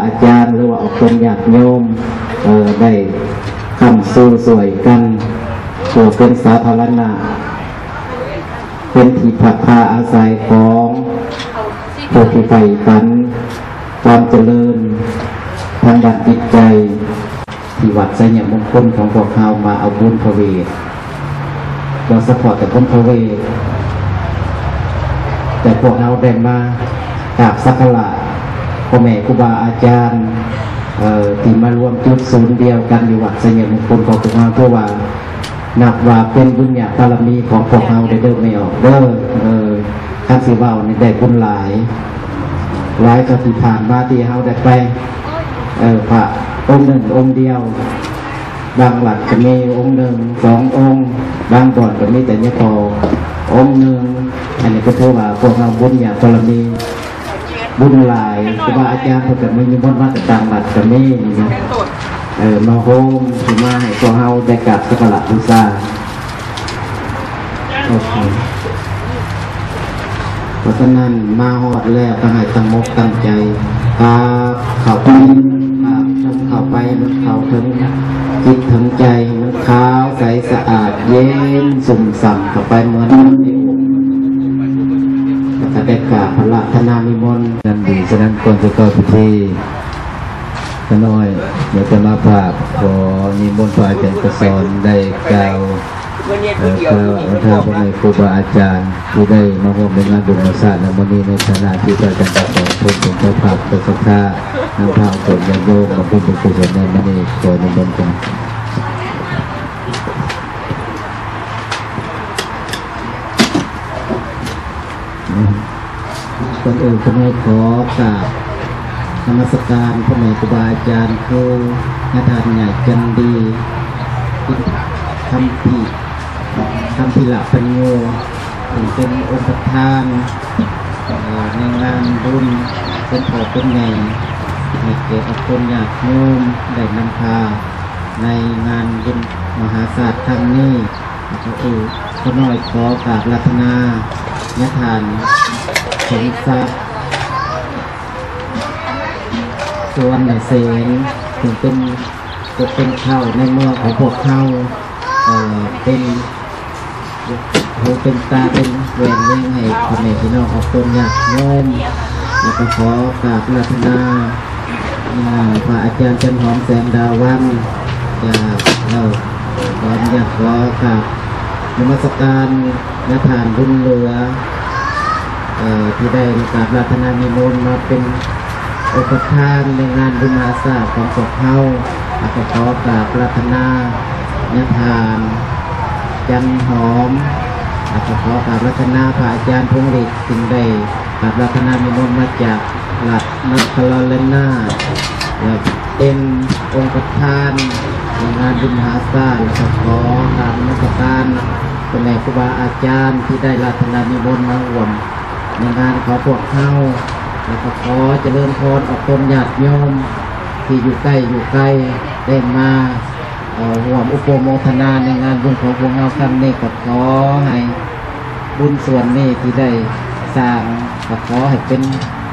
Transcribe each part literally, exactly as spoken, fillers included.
อาจารย์ หรือว่าออกตนญาติโยม เอ่อ ได้ค้ำชูช่วยกัน เพื่อเป็นสาธารณะ เป็นที่พักพาอาศัยของผู้ที่ใฝ่ฝันความเจริญทางด้านจิตใจ ที่วัดไชยมงคลของพวกเฮามาเอาบุญพระเวท บ่เฉพาะแต่บุญพระเวท แต่พวกเฮาได้มากราบสักการะพ่อแม่ครูบาอาจารย์ เอ่อ ที่มารวมจุดศูนย์เดียวกันอยู่วัดไชยมงคลของพวกเฮา เพราะว่านับว่าเป็นบุญญาบารมีของพวกเฮาได้เด้อแม่ออกเด้อ เอ่อ คันสิเว้านี่ได้บุญหลาย หลายกว่าที่ผ่านมาที่เฮาได้ไป เอ่อ พระองค์หนึ่งองค์เดียว บางวัดก็มีองค์หนึ่งสององค์ บางบ่อนก็มีแต่เฉพาะองค์หนึ่ง อันนี้ก็ถือว่าพวกเฮาบุญญาบารมี บุญหลาย ครูบาอาจารย์เพิ่นก็มีนิมนต์มาจากต่างวัดก็มีนี่นะ เออ มาโฮม มาให้พวกเฮาได้กราบสักการะบูชา โอเค เพราะฉะนั้นมาฮอดแล้วก็ให้ตั้งอกตั้งใจ ครับ เข้าไป ครับ เข้าไป มันเข้าถึงจิตถึงใจ มันขาวใสสะอาด เย็นชุ่มฉ่ำ เข้าไปเหมือนในโอ่ง แล้วก็ได้กราบพระรัตนานิมนต์ นั่นดี ฉะนั้นก่อนจะเข้าพิธี ข้าน้อย เดี๋ยวจะมาฝาก ขอนิมนต์พระอาจารย์กสอนได้กล่าว เอ่อ กล่าวอนุโมทนาพ่อแม่ครูบาอาจารย์ที่ได้มาร่วมในงานบุญมาสร้างในวันนี้ ในฐานะที่พระอาจารย์กสอนเพิ่นเป็นเจ้าภาพ เจ้าศรัทธานำพาสวดญาติโยมมาเป็นบุญกุศลในวันนี้ ขอนิมนต์ครับ ก่อนอื่นข้าน้อยขอกราบนมัสการพ่อแม่ครูบาอาจารย์ คือญาติญาติใหญ่จันดี คัมภี คัมภีระปัญโญ ซึ่งเป็นองค์ประธาน เอ่อ ในงานบุญ เป็นพ่อเป็นแม่ ให้แก่ออกตนญาติโยมได้นำพาในงานบุญมหาสาสตร์ครั้งนี้ ก็คือข้าน้อยขอกราบอาราธนาญาติทานสมศักดิ์ สุวรรณเสน ซึ่งเป็นกกเป็นเค้าในเมืองของพวกเฮา เอ่อ เป็นหูเป็นตาเป็นแว่นแวงให้พ่อแม่พี่น้องออกตนญาติโยม แล้วก็ขอกราบอาราธนา อ่า พระอาจารย์จันหอมแสงดาวัน จาก เอ่อ ขออนุญาตขอกราบนมัสการญาติทานบุญเหลือ เอ่อ ที่ได้มากราบอาราธนานิมนต์มาเป็นองค์ประธานในงานบุญมหาสาสตร์ของพวกเฮา แล้วก็ขอกราบอาราธนาญาติทานจันหอม แล้วก็ขอกราบอาราธนาพระอาจารย์พงษ์ฤทธิ์ ซึ่งได้กราบอาราธนานิมนต์มาจาก รัฐนครราชสีมา และเป็นองค์ประธานในงานบุญมหาสาสตร์ และก็ขอกราบนมัสการพ่อแม่ครูบาอาจารย์ที่ได้อาราธนานิมนต์มาร่วมในงานของพวกเฮา และก็ขอเจริญพรออกตนญาติโยมที่อยู่ใกล้อยู่ไกลได้มา เอ่อ ร่วมอนุโมทนาในงานบุญของพวกเฮาครั้งนี้ ก็ขอให้บุญส่วนนี้ที่ได้สร้าง ก็ขอให้เป็น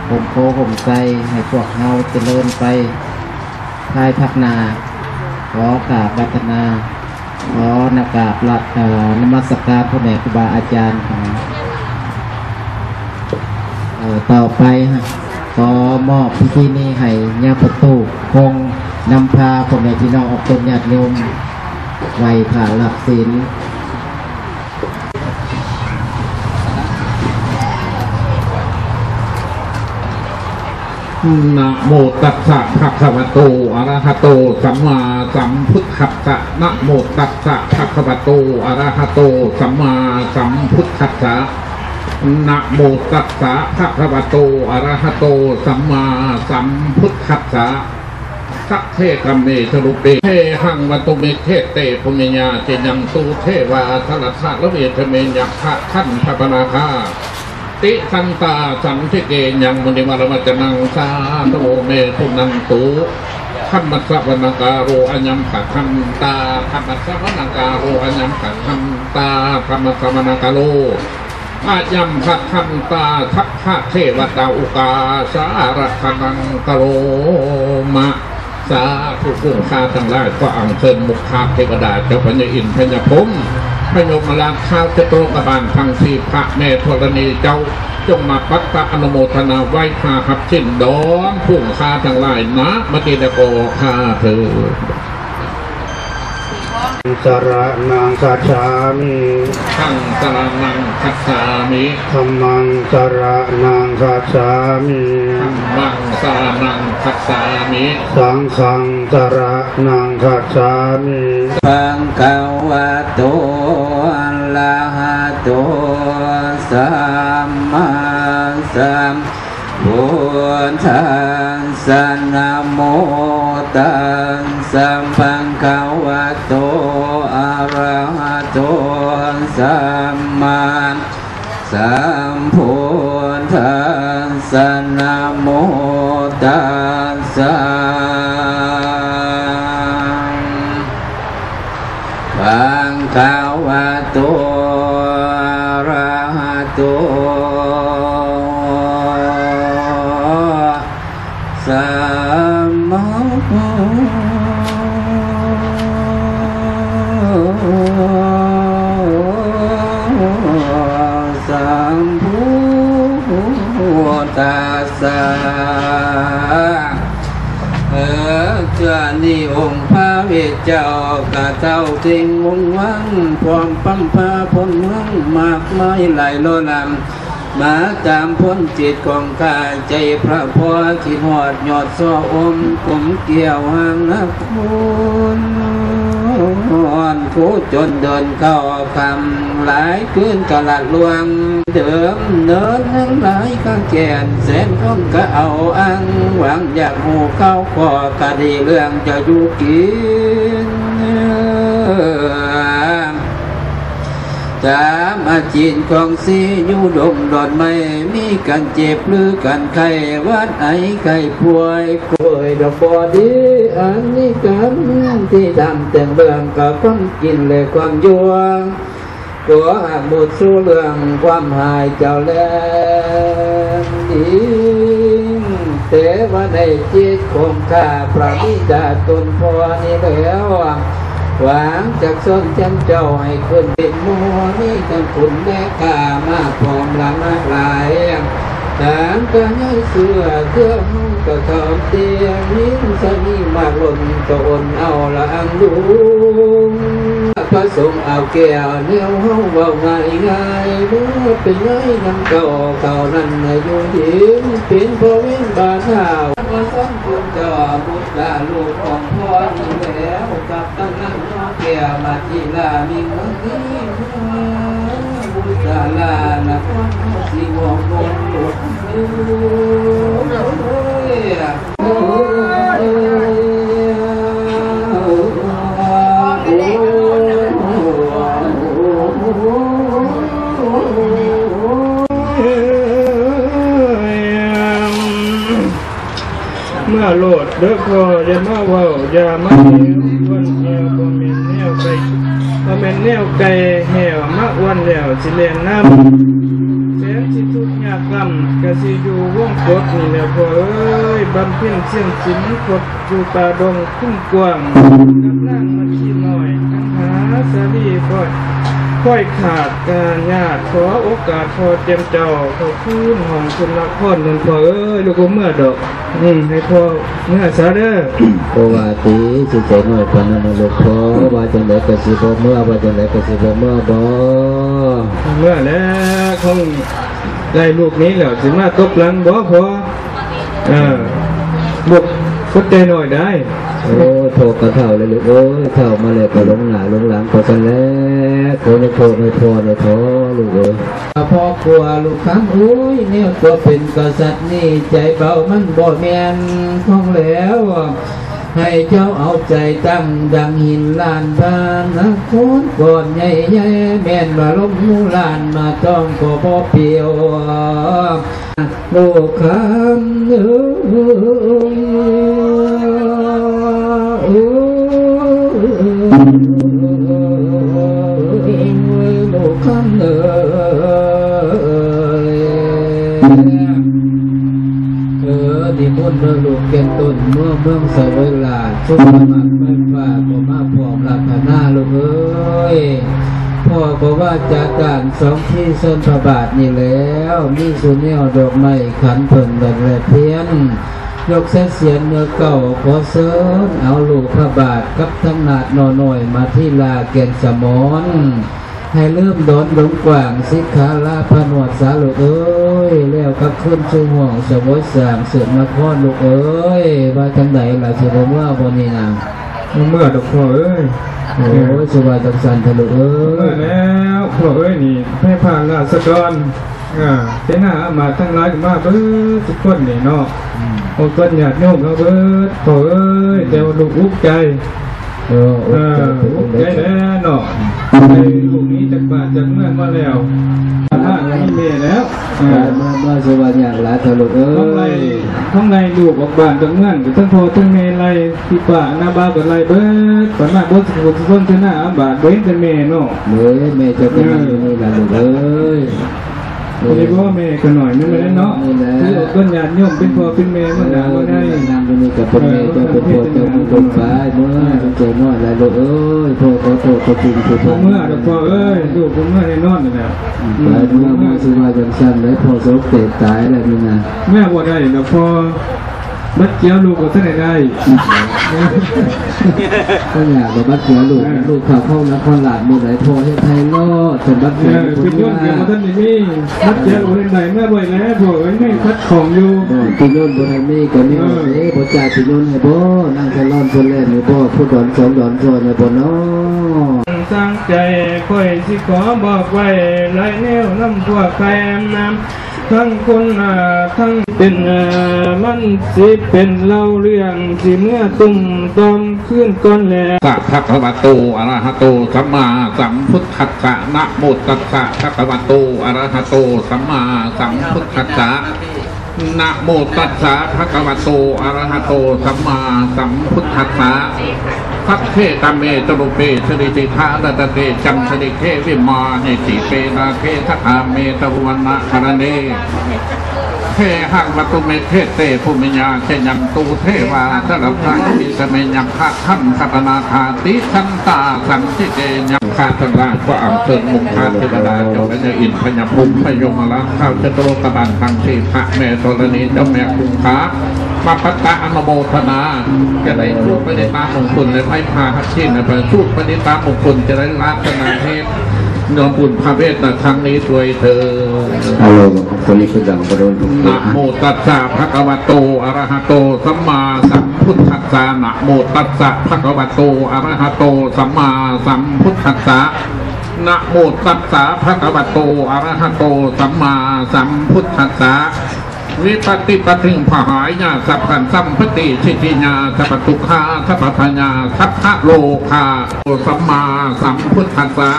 ฮ่มโพธิ์ฮ่มไทรให้พวกเฮาเจริญไปภายภาคหน้า ขอกราบอาราธนา ขอนกราบ เอ่อ นมัสการพ่อแม่ครูบาอาจารย์ เอ่อ ต่อไปขอมอบพิธีนี้ให้ญาติประตูคงนำพาพ่อแม่พี่น้องออกตนญาติโยมไหว้พระรับศีล Namo tassa bhagavato arahato sammāsambuddhassa. Namo tassa bhagavato arahato sammāsambuddhassa. Namo tassa bhagavato arahato sammāsambuddhassa. Sagge kāme ca rūpe girisikharataṭe cantalikkhe gehavatthumhi khette bhūmiyā cāyantu devā jalathalavisame yakkhagandhabbanāgā tiṭṭhantā santike yaṃ munivaravacanaṃ sādhavo me suṇantu. Dhammassavanakālo ayambhadantā. Dhammassavanakālo ayambhadantā. Dhammassavanakālo Ayambhadantā sabbadevatā ukāsa rakkhaṇaṃ karoma. สาธุ ฝูงข้าทั้งหลาย ขออัญเชิญมุขเทวดา เจ้าพญาอินทร์ พญาพรหม พญายมราช ท้าวจตุโลกบาลทั้งสี่ พระแม่ธรณีเจ้า จงมาปัตตานุโมทนาไหว้พระรับศีลดอน ฝูงข้าทั้งหลาย ณ บัดนี้แล้วก็ข้าเถิด Saraṇaṃ gacchāmi. Buddhaṃ saraṇaṃ gacchāmi. Dhammaṃ saraṇaṃ gacchāmi. Dhammaṃ saraṇaṃ gacchāmi. Saṅghaṃ saraṇaṃ gacchāmi. Bhagavato arahato sammāsambuddhassa. Namo tassa bhagavato arahato sammāsambuddhassa. Namo tassa bhagavato arahato sammāsambuddhassa. เออ เทื่อนี้องค์พระเวสเจ้าก็เต้าเต็งวงศ์วัง พร้อมพาพลเมืองมากมายหลายล้อหลาม มาตามพ้นจิตของข้า ใจพระพ่อคิดฮอดยอดซ้ออม กลมแก้วห่างนคร โคจรเดินเข้าค่ำ หลายคืนก็ละล่วง เดิมเนินแห่งหลายก็แก่น แสนคนก็เอาอ้าง หวังอยากฮู้ข่าวข้อคดีเรื่องเจ้าอยู่กิน ตามอาจีนของสีอยู่ดงดอนไม้ มีกันเจ็บหรือกันไข้ หวัดไอไข้ป่วย ป่วยดอกบอดี อันนี้กรรมที่ทำแต่งเรื่องกับความกินและความอยู่ ขอหากหมดสู่เรื่องความหายเจ้าแลดี แต่ว่าในจิตของข้าพระบิดาตนพ่อนี้แล้ว หวังจักสอนแจ่มเจ้าให้ขึ้นเป็นหมู่ มีทั้งคุณและข้ามาพร้อมละมากหลาย ต่างก็ให้เชื่อเชื่อห้องกระทำเตียง ยิ่งสนิมมากล้นก็อดเอาละอังดู พระสงฆ์เอาแก้วแนวเฮาเว้าง่ายๆ เมื่อเป็นไงนำเก่า เก่านั้นน่ะอยู่ดี เป็นพ่อเว้นบาดเท้า พระสงฆ์คุณเจ้าบุตรลูกของพ่อนี้แล้ว กับตั้งนั้นเนาะแก้วมาทีลามีเงินนี้ บุตรลานะคนสิบอกคนหลุด เมื่อโลดเด้อพ่อ อย่ามาเว้า อย่ามาเถียง วันเดียวบ่แม่นแนวไกล บ่แม่นแนวไกลแห้ว มาอ้วนแล้วสิแล่นนำ แสนสิทุกข์ยากลำ กะสิอยู่วงกฏนี่แหละพ่อเอ้ย บำเพ็ญเพียรศีลคดอยู่ป่าดงคุ้มกว้าง กำลังมาขี้น้อย คันหาสาลีค่อย ค่อยขาดกาญาติ ขอโอกาสพ่อเตรียมเจ้า ขอคืนห้องคุณละครนั่นพ่อเอ้ย ลูกบ่เมือดอก อืม ให้พ่อเมือซะเด้อ โอวาติ สิใจน้อยปานนั้นนะลูกพ่อ ว่าจังได๋ก็สิบ่เมือ ว่าจังได๋ก็สิบ่เมือดอก เมือแล้ว คงได้ลูกนี้แล้ว สิมาตบหลังบ่พ่อ เออ ลูกคนใจน้อยได้ โอ้ย พ่อก็เฒ่าแล้วลูกเอ้ย เฒ่ามาแล้วก็หลงหน้าหลงหลังไปซั่นแหละ ขอให้พ่อให้พ่อให้พ่อลูกเอ้ย พ่อกลัวลูกคำ โอ้ย แนวตัวเป็นกษัตริย์นี่ ใจเบามันบ่แม่นของแล้ว ให้เจ้าเอาใจตั้งดังหินล้าน พระนครก้อนใหญ่ๆ แม่นว่าลมหมู่ล้านมาต้องก็บ่เปรียว ลูกคำเอ้ย ลูกคำเอ้ย แก่นต้นเมือง เมืองเสวยราช สุขสวัสดิ์ไฟฟ้าก็มาพร้อมลักษณะลูกเอ้ย พ่อก็ว่าจากการสองที่เชิญพระบาทนี่แล้ว มีสุแนวดอกไม้ขันเพิ่นดอกและเทียน ยกใส่เสียนเนื้อเก่า ขอเชิญเอาลูกพระบาทกับทั้งนาดน้อยมาที่ลาแก่นสมร ให้ลืมดอนดงกว้าง สิกขาลาพระนวดสาลูกเอ้ย แล้วกลับคืนสู่ห้องเสวยสร้างสืบนครลูกเอ้ย ว่าจังใดล่ะ สิบ่เมือบ่นี่นะ เมือดอกพ่อเอ้ย โอ้ย สิว่าจังซั่นเถาะลูกเอ้ย เมือแล้วพ่อเอ้ย นี่แผ่พานราษฎร อ่า เสนาอามาตย์ทั้งหลายก็มาเบิดทุกคนนี่เนาะ อืม โอ้ ต้นญาติโยมเฮาเบิดพ่อเอ้ย แต่ว่าลูกอุกใจ เออ เออ อุกใจแล้วเนาะ ไปลูกนี้จากบ้านจากเมืองมาแล้ว บ้านมีแม่แล้ว เออ มา มาสวัสดีอย่างหลายเถาะลูกเอ้ย ของไล่ ของไล่ลูกออกบ้านจากเมือง ทั้งพ่อทั้งแม่ไล่ ที่ป้าน้าบ้าก็ไล่เบิด ป้าน้าเบิดสุขสุขสนเสนาอามาตย์ บ่เห็นแต่แม่เนาะ เอ้ย แม่เจ้าก็นั่งอยู่นี่ล่ะลูกเอ้ย เออ นี่พ่อแม่ก็หน่อยนึงแล้วเนาะ นี่แหละ คือเอาต้นญาติโยมเป็นพ่อเป็นแม่มาหามาได้ นั่งอยู่นี่ก็เป็นแม่เจ้าเป็นพ่อเจ้า มันลงไปเมื่อเจ้าน้อยแล้วลูกเอ้ย พ่อขอโทษขอจริงคือพ่อ เมื่อเดี๋ยวพ่อเอ้ย ลูกผมเมื่อแน่นอนนี่แหละ ไปเมื่อมาสิว่าจังซั่นแล้ว พ่อโศกเตะตายแล้วนี่นะ เมื่อบ่ได้ดอกพ่อ บัตรเจียวลูกก็ท่านได้ ก็อยากว่าบัตรเจียวลูก เออ ลูกเข้าห้องนครราชมื้อใดพ่อเฮ็ดให้รอด จนบัตรเจียว เออ ลูก เป็นยนต์ก็บ่ทันได้มี บัตรเจียวลูกเฮ็ดได้เมื่อบ่อยแล้ว พ่อเอ้ย ไม่คัดของอยู่ บ่ เป็นยนต์บ่ทันมีก็มี เออ เด้ บ่จ่ายเป็นยนต์ให้บ่ นั่งแค่ร้อนคนแรกนี่บ่ ผู้ดอนสองดอนซอยเนี่ยบ่เนาะ ตั้งใจข้อยสิขอบอกไว้ หลายแนวนำพวกใครนำ ทั้งคนหน้าทั้งเป็น เอ่อ มันสิเป็นเล่าเรื่องสิเมื่อตุ้มตอมคืนก่อนแล Tassa bhagavato arahato sammāsambuddhassa. Namo tassa bhagavato arahato sammāsambuddhassa. Namo tassa bhagavato arahato sammāsambuddhassa. Sagge kāme ca rūpe girisikharataṭe cantalikkhe vimāne dīpe raṭṭhe ca gāme taruvanagahane gehavatthumhi khette bhūmiyā cāyantu devā jalathalavisame yakkhagandhabbanāgā tiṭṭhantā santike yaṃ ข้าทั้งหลายก็อัญเชิญมุขเทวดาเจ้าพญาอินทร์ พญาพรหม พญายมราช ท้าวจตุโลกบาลทั้งสี่ พระแม่ธรณี เจ้าแม่คงคา มาปัตตาอนุโมทนา จะได้สูตรปฏิตามงคลและไม้พาหัตถินไปสูตรปฏิตามงคลจะได้รับสนาเหตุ น้อมบุญพระเวทในครั้งนี้ด้วยเถิด Halo, kami sedang beruntung. Namo tassa bhagavato arahato sammāsambuddhassa. Namo tassa bhagavato arahato sammāsambuddhassa. Namo tassa bhagavato arahato sammāsambuddhassa. Vipattipaṭibāhāya sabbasampattisiddhiyā sabbadukkha sabbabhayā sabbarogā sammāsambuddhassa.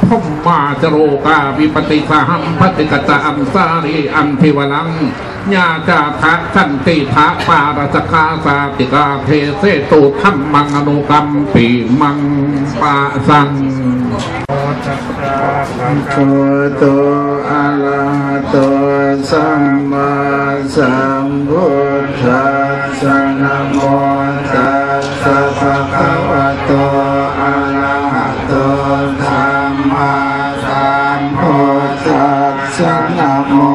Brahmā ca lokā vipattisahampati katvā aṃsāri andhivaraṃ. Yā ca dadanti dvāratthitakā sātikā desetu dhammaṃ anukampimaṃ pajaṃ. Bhagavato arahato sammāsambuddhassa. Namo tassa bhagavato arahato sammāsambuddhassa. Namo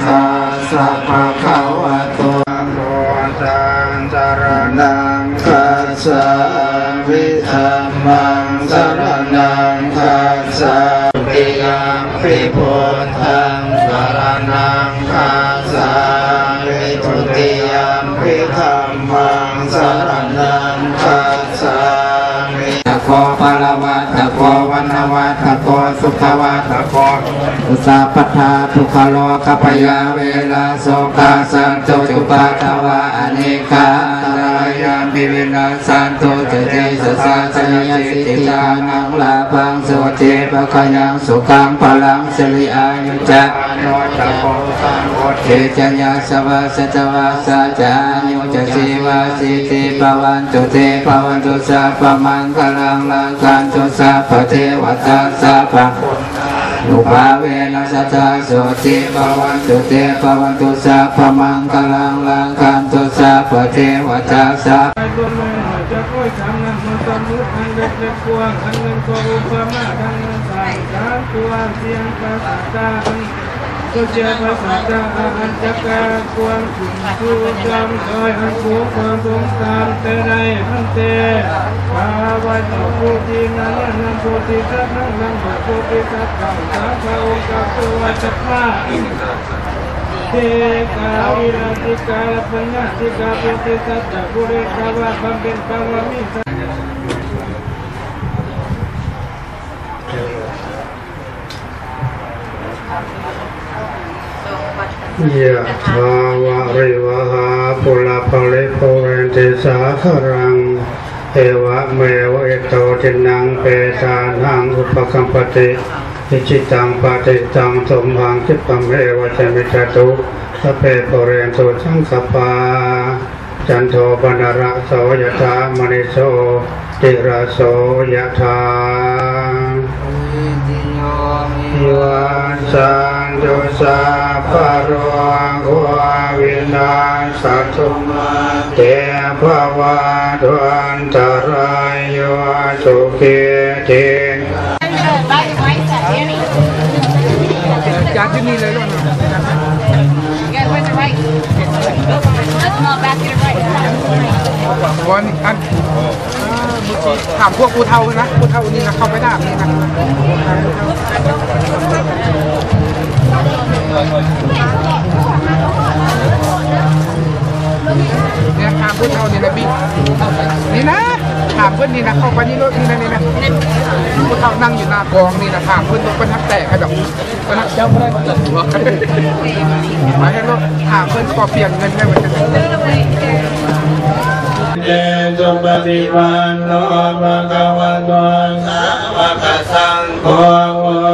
tassa bhagavato buddhaṃ saraṇaṃ gacchāmi. Dhammaṃ saraṇaṃ gacchāmi. Dutiyampi buddhaṃ saraṇaṃ gacchāmi. Dutiyampi dhammaṃ saraṇaṃ gacchāmi. Vaḍḍhako balavaḍḍhako vaṇṇavaḍḍhako sukhavaḍḍhako hotu sabbadā. Dukkharogabhayā verā sokā sattu cupaddavā anekā antarāyāpi vinassantu ca tejasā. Jayasiddhi dhanaṃ lābhaṃ sotthi bhāgyaṃ sukhaṃ balaṃ siri āyu ca vaṇṇo ca bhogaṃ vuḍḍhī ca yasavā satavassā ca āyū ca jīvasiddhī bhavantu te. Bhavatu sabbamaṅgalaṃ rakkhantu sabbadevatā sabba Anubhāvena sadā sotthī bhavantu te. Bhavatu sabbamaṅgalaṃ, rakkhantu sabbadevatā, sabba ก็เจอภาษาตาอันจักรกวางสูงสูงจำโดยอันสูงความสูงตามแต่ใดอันเต ข้าพเจ้าผู้ที่นั่งนั่งโพธิสัตว์นั่งนั่งโพธิสัตว์ทั้งสามพระองค์กับตัวจักรพรรดิเทกาวิราชิกาและปัญญาธิกาโพธิสัตว์จากผู้ได้กล่าวว่าบำเพ็ญบารมี Yathā vārivahā pūrā paripūrenti sāgaraṃ, evameva ito dinnaṃ petānaṃ upakappati. Icchitaṃ patthitaṃ tumhaṃ khippameva samijjhatu, sabbe pūrentu saṅkappā, cando paṇṇaraso yathā, maṇi jotiraso yathā. Sabbītiyo vivajjantu, sabbarogo vinassatu, mā te bhavatvantarāyo, sukhī dī Jāt ທີ່ນີ້ເລີຍລູກ You guys went to right. One, ອັນ ຖາມພວກຜູ້ເຖົ້ານະ ຜູ້ເຖົ້ານີ້ນະ ເຂົ້າໄປຖາມນີ້ນະ ນີ້ນະ ຖາມຜູ້ເຖົ້ານີ້ນະ ບິ ນີ້ນະ ຖາມເພິ່ນນີ້ນະ ເຂົ້າໄປນີ້ໂລດ ນີ້ນະ ນີ້ນະ ຜູ້ເຖົ້ານັ່ງຢູ່ໜ້າກອງນີ້ນະ ຖາມເພິ່ນໂລດ ເພິ່ນຮັບແຕ່ໃຫ້ດອກ ໄປເຮັດໂລດ ຖາມເພິ່ນຂໍປ່ຽນເງິນໄດ້ບໍ່? Te supaṭipanno bhagavato sāvakasaṅgho,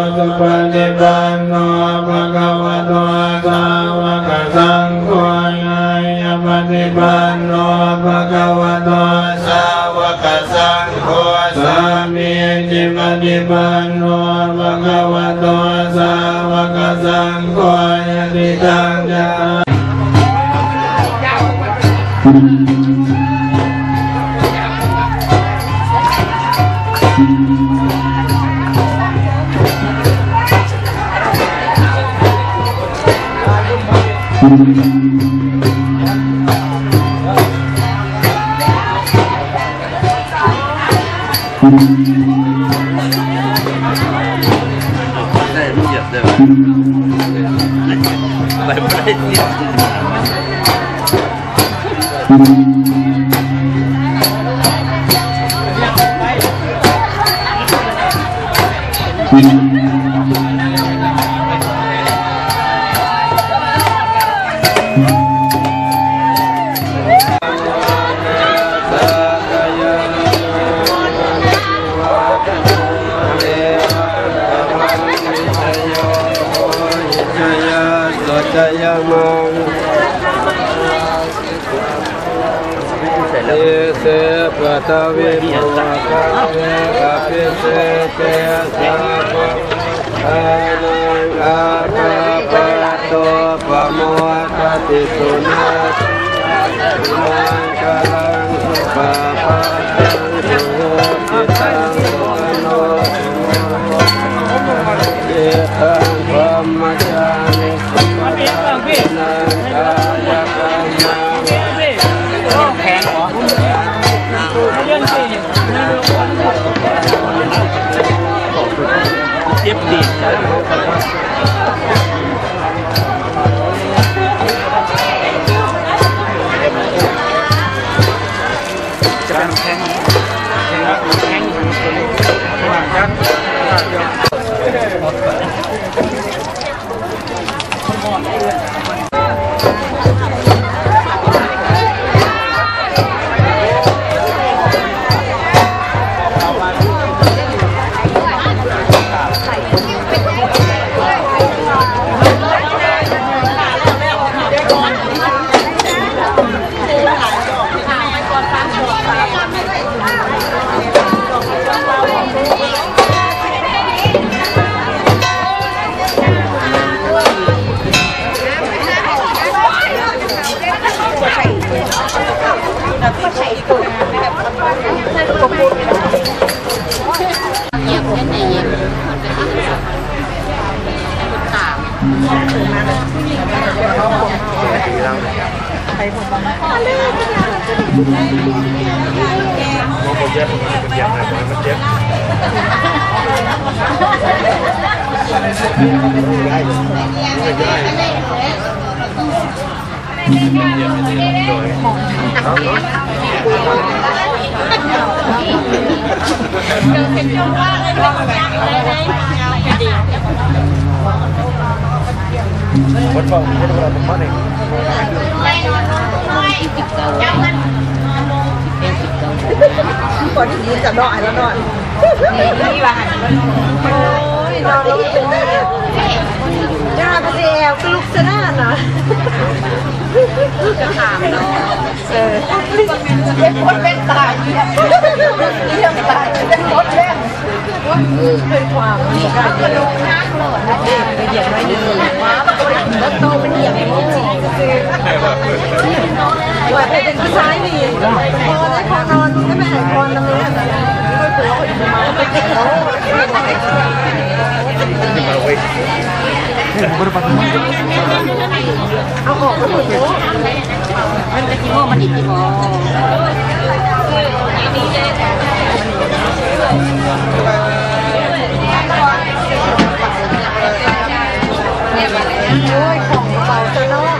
ujupaṭipanno bhagavato sāvakasaṅgho, ñāyapaṭipanno bhagavato sāvakasaṅgho, sāmīcipaṭipanno bhagavato sāvakasaṅgho, yadidaṃ cattāri Jayamaṅ- Sīse paṭhavipokkhare abhiseke sabbabuddhānaṃ aggappatto pamodati. Sunakkhattaṃ sumaṅgalaṃ supabhātaṃ suhuṭṭhitaṃ sukhaṇo sumuhutto ca suyiṭṭhaṃ brahmacārisu. ຈະເປັນແທ່ງ ແທ່ງ ແທ່ງ ແທ່ງ Thank you. มันเจ็บ มันเจ็บ What about, what about the money? ก่อนที่จะนอนแล้วนอน นี่ว่าหันมา โอ้ย นอนแล้วมันเป็นเรื่อง ย่าไปแอวก็ลุกซะหน้านะ จะถามเนาะ เออ เล่นโคตรเล่นตายเนี่ย เล่นตาย เล่นโคตรเล่น เคยความ นี่ก็กระดูกหักเลย เด็กไปเหยียบไว้นี่ แล้วโตเป็นเหยียบอย่างนี้ ว่าเป็นผู้ชายนี่ พอได้พอนอน ใช่ไหม พอนอน เอาออกก็หมดแล้ว มันจะกี่โมง มันอีกกี่โมง โอ้ย ของเบาซะเนาะ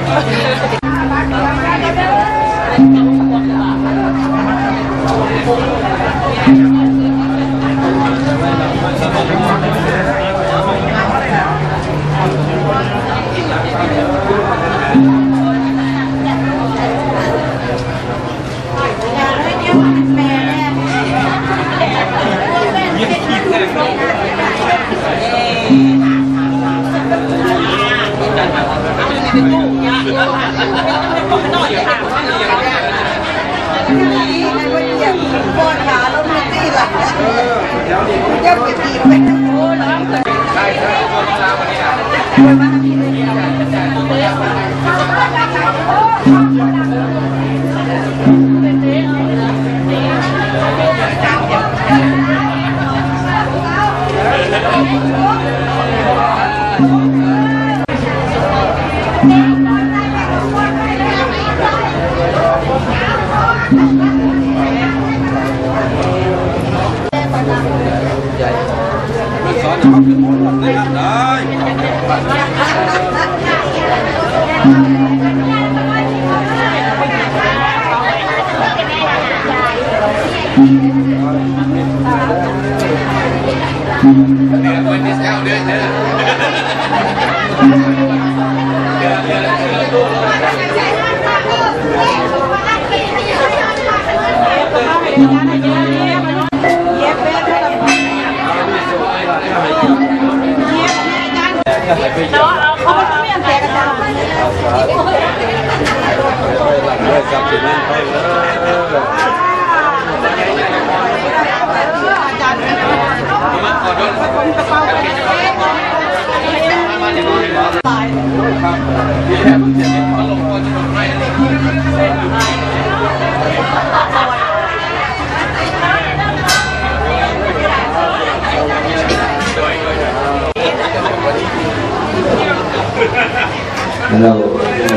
เรา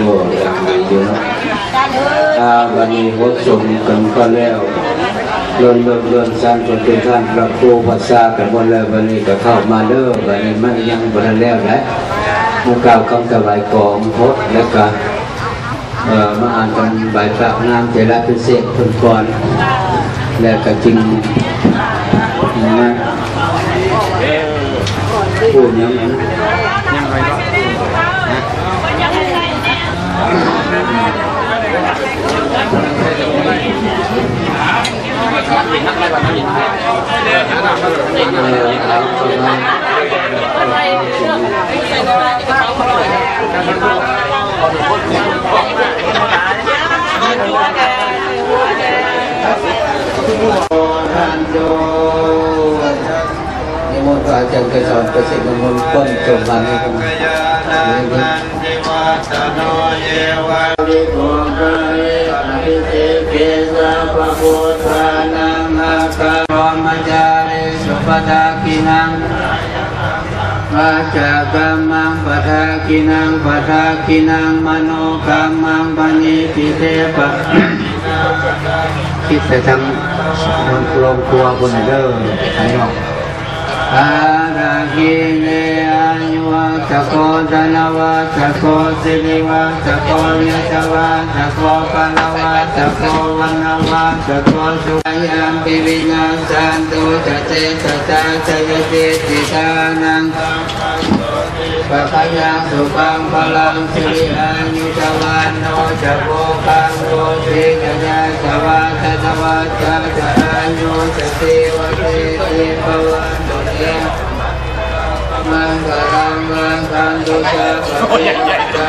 โอ้ อยากมีอยู่เนาะ อ่า บัดนี้หดสมกันก็แล้ว ล้นล้นล้นสั้นจนเป็นท่านพระครูพระสากันหมดแล้ว บัดนี้ก็เข้ามาเด้อ บัดนี้มันยังบ่ทันแล้วแหละ หมู่กล่าวคำถวายของหดแล้วก็ เอ่อ มาอ่านกันใบพระนามเถรพิเศษกเพิ่นก่อน แล้วก็จึงมาพูดหยังนั้น ยังไงก็ นิมนต์พระอาจารย์ไกรสอน ประสิทธิ์มงคล ต้นจบวันนี้ครับ Nivaṭṭano evaṃ abhise sabbabuddhānaṃ aggappatto brahmacārisu padakkhiṇaṃ, vācākammaṃ padakkhiṇaṃ, padakkhiṇaṃ manokammaṃ paṇidhī te pa คิดแต่ทางโรงครัวบนเด้อ ข้างนอก Ārakkhiṇe āyuvaḍḍhako dhanavaḍḍhako sirivaḍḍhako yasavaḍḍhako balavaḍḍhako vaṇṇavaḍḍhako su- Bhayampi vinassantu ca tejasā jayasiddhi dhanaṃ lābhaṃ sotthi bhāgyaṃ sukhaṃ balaṃ siri āyu ca vaṇṇo ca bhogaṃ vuḍḍhī ca yasavā satavassā ca āyū ca jīvasiddhī bhavantu te. Maṅgalaṃ rakkhantu sabbadevatā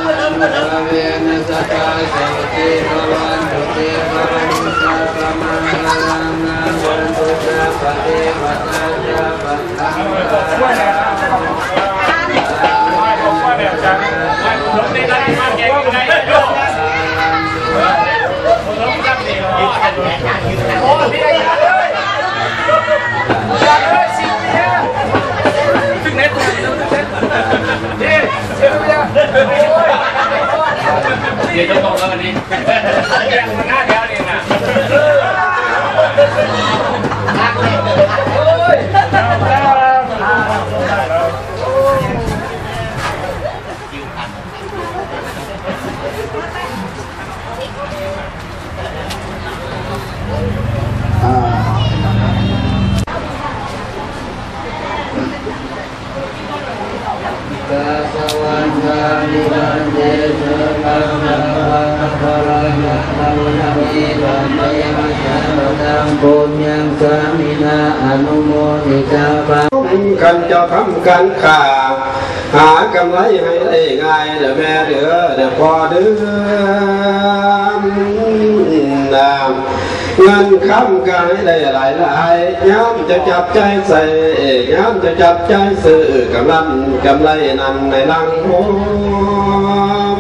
sabbabuddhānubbhāvena sadā sukhī bhavantu sabbaṃ. Puññaṃ sāminā anumoditabbaṃ. การเจ้าทำการค้า หากำไรให้ได้ง่ายเด้อแม่เด้อ เด้อพ่อเด้อ เงินคำก็ให้ได้หลายๆ ยามจะจับจ่ายใช้ ยามจะจับจ่ายซื้อ กำลังกำไรนั้นในหลังโฮม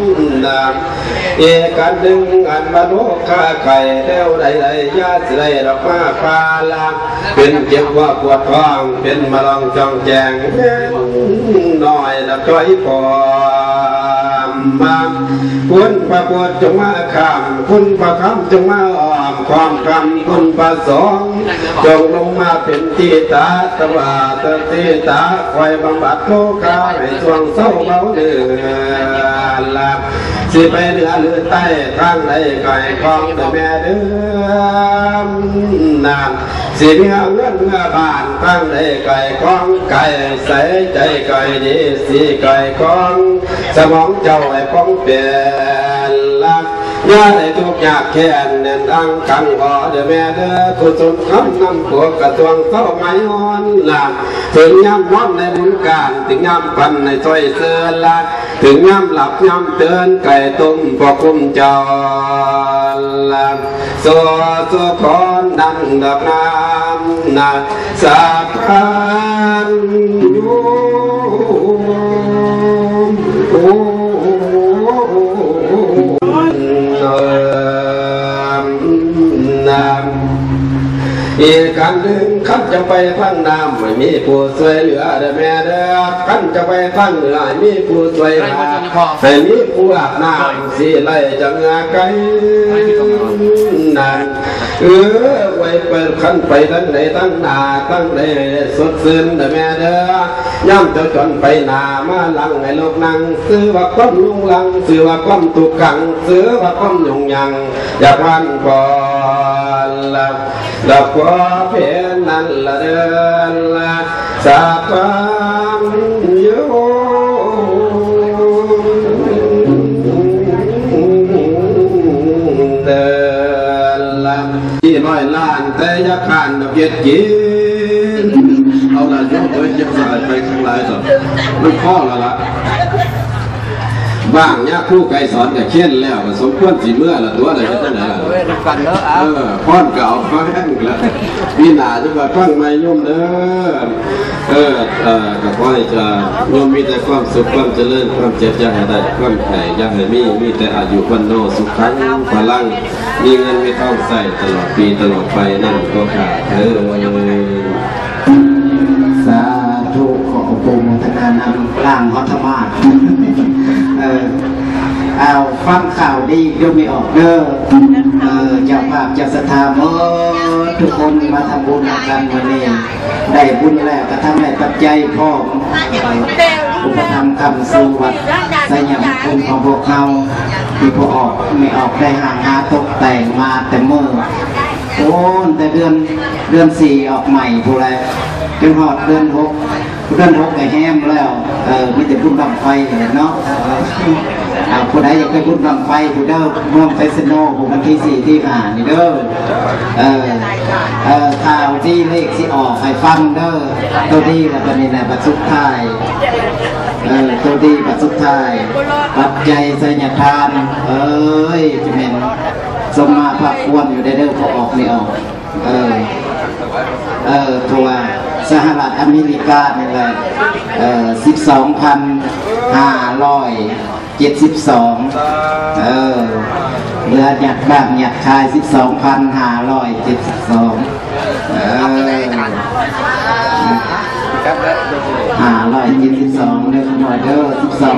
อีกอันหนึ่งอันว่าโลกค้าไข่แนวใดๆ อย่าสิได้ดอกมาพาละ เป็นเจ็บว่าปวดท้อง เป็นมะลองจองแจง แฮงน้อยละจ้อยพร้อมมา คุณพระพุทธจงมาค้ำ คุณพระธรรมจงมาอ้อม พร้อมคำคุณพระสงฆ์ จงลงมาเป็นที่ตาตวาตติตา คอยบำบัดโรคาให้ช่วงเศร้าเบาเดือนละ สิไปเหนือหรือใต้ ทางใดก็ให้คล่องเด้อแม่เด้อ นาน สิเมือเฮือนเมือบ้าน ทางใดก็ให้คล่อง กายใสใจก็ให้ดี สิก็ให้คล่อง สมองเจ้าให้ป่องแปงละ อย่าให้ทุกข์ยากแค้นแน่นอังกังวอเด้อแม่เด้อ กุศลคำนำพวกกระทรวงเศร้าไม้อ่อนละ ถึงยามนอนในบุญการ ถึงยามฝันในซอยเสือละ ถึงยามหลับยามตื่น ไก่ต้มพอคุ้มเจ้าละ โส โสขอนั่งดับน้ำนะ สัพพัญญู อีกอันหนึ่ง คันจะไปทางน้ำ ให้มีผู้ช่วยเหลือเด้อแม่เด้อ คันจะไปทางเหนือ ให้มีผู้ช่วยหา ให้มีผู้อาบน้ำ สิไล่จังเหงือไก่นั้น เออ ไว้ไป คันไปทางใดทางหน้า ทางใดสดชื่นเด้อแม่เด้อ ยามเจ้าจรไปหน้ามาหลัง ให้โลกนั่ง ชื่อว่าความลุงลัง ชื่อว่าความทุกข์ขัง ชื่อว่าความยุ่งยาก อย่าพันก่อนละ แล้วขอเพียงนั้นละเด้อละ สัพพัญญู เด้อละ ที่ร้อยล้าน แต่อย่าข้านดอกเฮ็ดกิน เอาละโยมเอ้ย อย่าสายไปข้างหลายดอก มันพอแล้วละ ว่างยาครูไกรสอนก็เคียนแล้ว ก็สมควรสิเมือละตั๊ว ได้เฮ็ดจั่งใดล่ะ เอ้ย นำกันเด้อ เอ้า เออ พรก็เอามาแฮงแล้ว ปีหน้าจั่งว่าฟังใหม่โยมเด้อ เออ เออ ก็ขอให้จะโยมมีแต่ความสุข ความเจริญ ความเจ็บอย่าให้ได้ ความไข้อย่าให้มี มีแต่อายุวัณโณสุขังพลัง มีเงินมีทองใช้ตลอดปีตลอดไป นั่นก็ข้าเทอญ ร่างฮอตมาส เออ เอาฟังข่าวดีดูไม่ออกเด้อ เออ เจ้าภาพเจ้าศรัทธาหมดทุกคนมาทำบุญนำกันวันนี้ ได้บุญแล้วก็ทำให้ปัจจัยพร้อม เออ อุปถัมภ์คำสู่วัดไสยมงคลของพวกเรา ที่พ่อออกแม่ออกได้หาหาตกแต่งมาแต่เมื่อ โอ้ แต่เดือน เดือนสี่ออกใหม่พู้นแหละ จนฮอดเดือนหก เดือนหกก็แฮมแล้ว เออ มีแต่บุญบั้งไฟแหละเนาะ เออ อ่า ผู้ใดอยากไปบุญบั้งไฟพู้นเด้อ เมืองไซโนพู้น วันที่สี่ที่ห้านี่เด้อ เออ เออ ข่าวดีเลขสิออกให้ฟังเด้อ ตัวดีแล้วบัดนี้นะ บัดสุดท้าย เออ ตัวดีบัดสุดท้าย ปัจจัยไสยทาน เอ้ย จะแม่นสมมาพระควรอยู่ได้เด้อ พอออกนี่ออก เออ เออ ตัวสหรัฐอเมริกานี่แหละ เออ สิบสองพันห้าร้อยเจ็ดสิบสอง เออ เหลือหยัดบ้างหยัดขาย สิบสองพันห้าร้อยเจ็ดสิบสอง เออ ห้าร้อยเจ็ดสิบสอง เด้อ ขโมยเด้อ สิบสอง